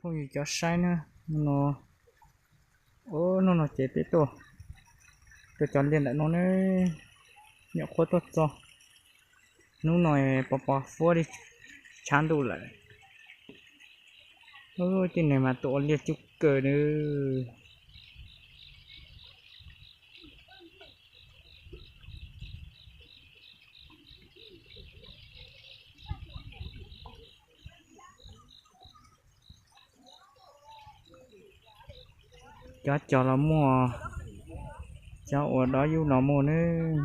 Phooj ywg cov saib na, hnub no, hnub no ces peb tuaj rau cov liaj ntawm no ne, nyuam qhuav tuaj txog. Hnub no pos pos huab li tshav ntuj lawm. Tej neeg mas tuaj ua liaj coob kawg na. Cov cog los muaj, cov ua dob yub los muaj nawb.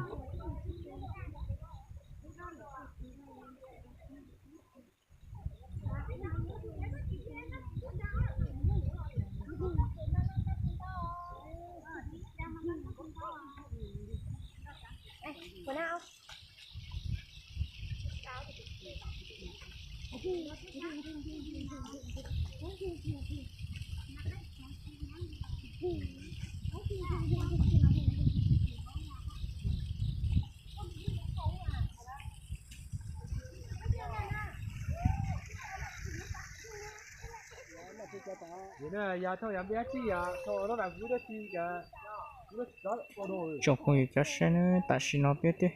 Tsoom phooj ywg cov saib nawb, tam sim no peb twb,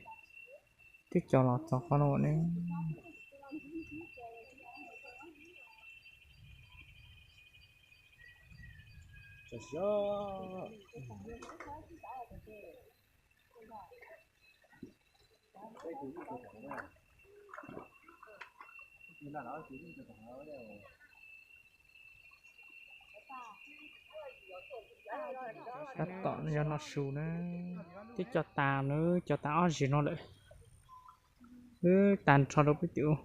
twb cog los txog qhov no ne. Tab tom yog no su na, twb cog tas na, cog tas ob zeg no lawm. Wb tag nrho rau peb tim ub,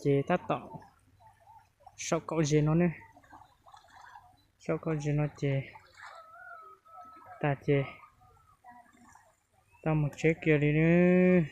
ces tab tom saum kaum zeg no ne, saum kaum zeg no ces tag ces tau mus tsev kiag li nawb.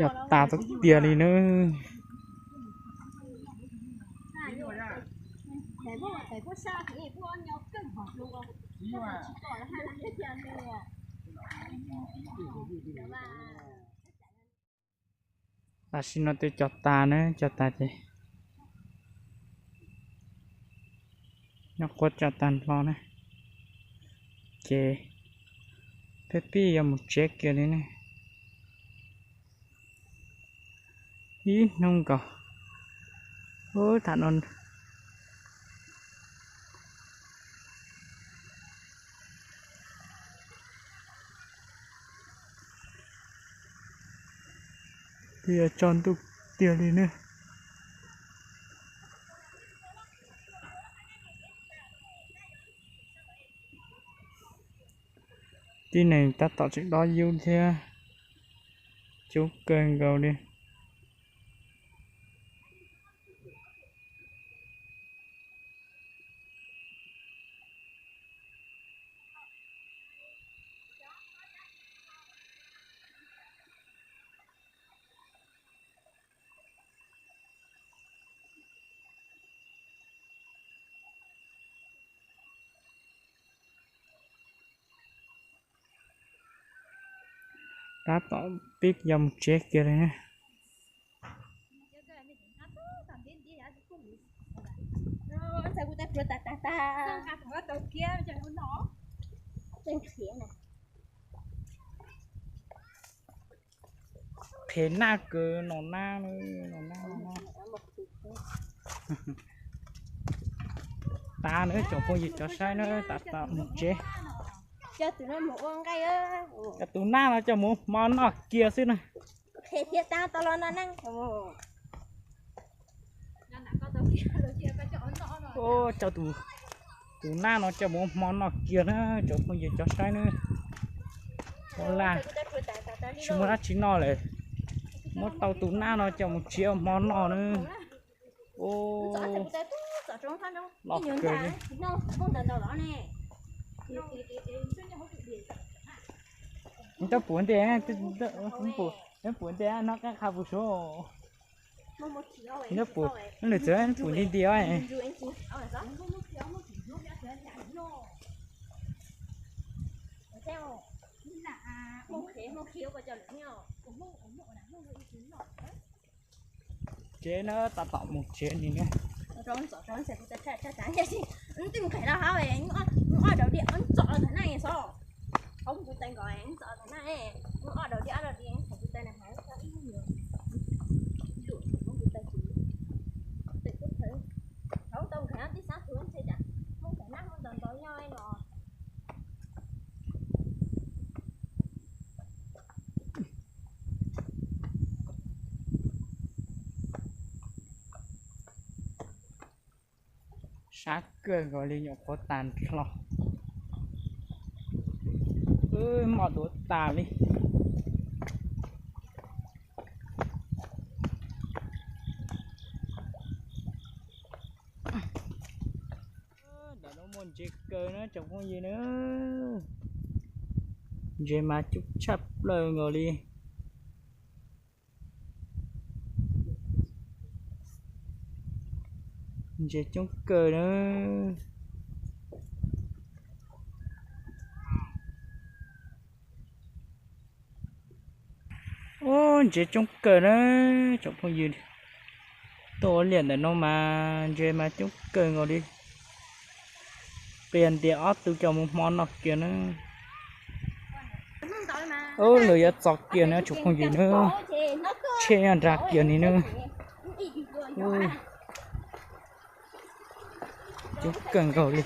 Cov tas tau tiag li nawb. Tam sim no twb cov tas na, cov tas ces nyob quav cov tas hlo na, ces peb pib yuav mus tsev kiag li ne. Ib hnub nkaus, ub, tham no. Twb yuav tsaus ntuj tiag li ne. Tib neeg tab tom tseem dob yub thiab, coob kawg nkaus li. Tab tom pib yuav mus tsev kiag li ne. Qhev naj kawg, no naj, no naj, no naj. Tas na tsoom phooj ywg cov saib na, tab tom mus tsev. Cov tus naj no coj mus ua hmo noj kiag xwb na. Coj tus, tus naj no coj mus ua hmo noj kiag na tsoom phooj ywg cov saib na. Ua laj tsis muaj dab tsi noj lawm, muab tau tus naj no coj mus tsev ua hmo noj na. Los kawg li. Neb puv ntiag, neb puv ntiag no qab qha puv suav. Neb puv, neb lwm txawv neb puv ntiag ntiag. Tsev na, tab tom mus tsev ni na. Sab kawg nkaus li, nyuam qhuav tag hlo, moj duav tas li. Ntawm no muaj ntses kaw na tsoom phooj ywg na. Ntses mas coob tshaj plaws nkaus li. Ntses coob kawg na. Ub, ntses coob kawg na tsoom phooj ywg. Tuaj ua liaj ntawm no mas ntses mas coob kawg nkaus li. Qias ntias ob tug coj mus hmo noj kiag na. Ub, lawv yuav txo kiag na tsoom phooj ywg na. Tsheb nyob nrad kiag ni na. Coob kawg nkaus li.